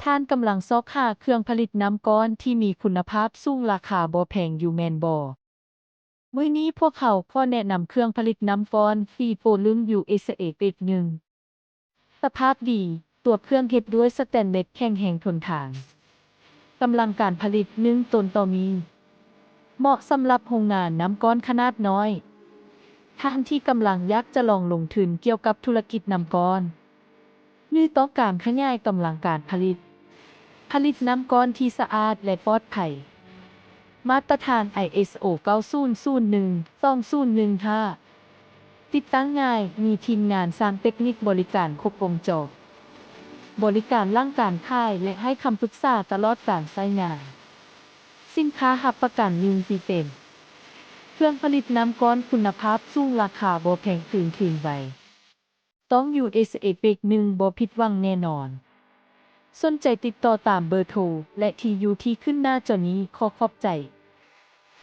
ທ່ານກຳລັງຊອກຫາເຄື່ອງຜະລິດນ້ຳກ້ອນທີ່ມີຄຸນນະພາບສູງ, ລາຄາບໍ່ແພງຢູ່ແມ່ນບໍ່? ມື້ນີ້ພວກເຮົາຂໍແນະນຳເຄື່ອງຜະລິດນ້ຳກ້ອນ Free Volume ຢູເອສເອ ເກຣດໜຶ່ງ. ສະພາບດີ, ຕົວເຄື່ອງເຮັດດ້ວຍສະແຕນເລັດແຂງແຮງທົນທານ. ກຳລັງການຜະລິດໜຶ່ງໂຕນຕໍ່ມີ. ເໝາະສຳລັບໂຮງງານນ້ຳກ້ອນຂະໜາດນ້ອຍ, ທ່ານທີ່ກຳລັງຢາກຈະລອງລົງທຶນກ່ຽວກັບທຸລະກິດນ້ຳກ້ອນ ຫຼື ຕ້ອງການຂະຫຍາຍກຳລັງການຜະລິດ. ຜະລິດນ້ຳກ້ອນທີ່ສະອາດ ແລະ ປອດໄພ. ມາດຕະຖານ ໄອເອສໂອ ເກົ້າສູນສູນໜຶ່ງ ສອງສູນໜຶ່ງຫ້າ. ຕິດຕັ້ງງ່າຍ, ມີທີມງານຊ່າງເຕັກນິກບໍລິການຄົບວົງຈອນ, ບໍລິການຫຼັງການຂາຍ ແລະ ໃຫ້ຄຳປຶກສາຕະຫຼອດການໃຊ້ງານ. ສິນຄ້າຮັບປະກັນໜຶ່ງປີເຕັມ. ເຄື່ອງຜະລິດນ້ຳກ້ອນຄຸນນະພາບສູງ, ລາຄາບໍ່ແພງ, ຄືນຄືນໄວ. ຕ້ອງ ຢູເອສເອ ເກຣດໜຶ່ງ ບໍ່ຜິດຫວັງແນ່ນອນ. ສົນໃຈຕິດຕໍ່ຕາມເບີໂທ ແລະ ທີ່ຢູ່ທີ່ຂຶ້ນໜ້າຈໍນີ້. ຂໍຂອບໃຈ.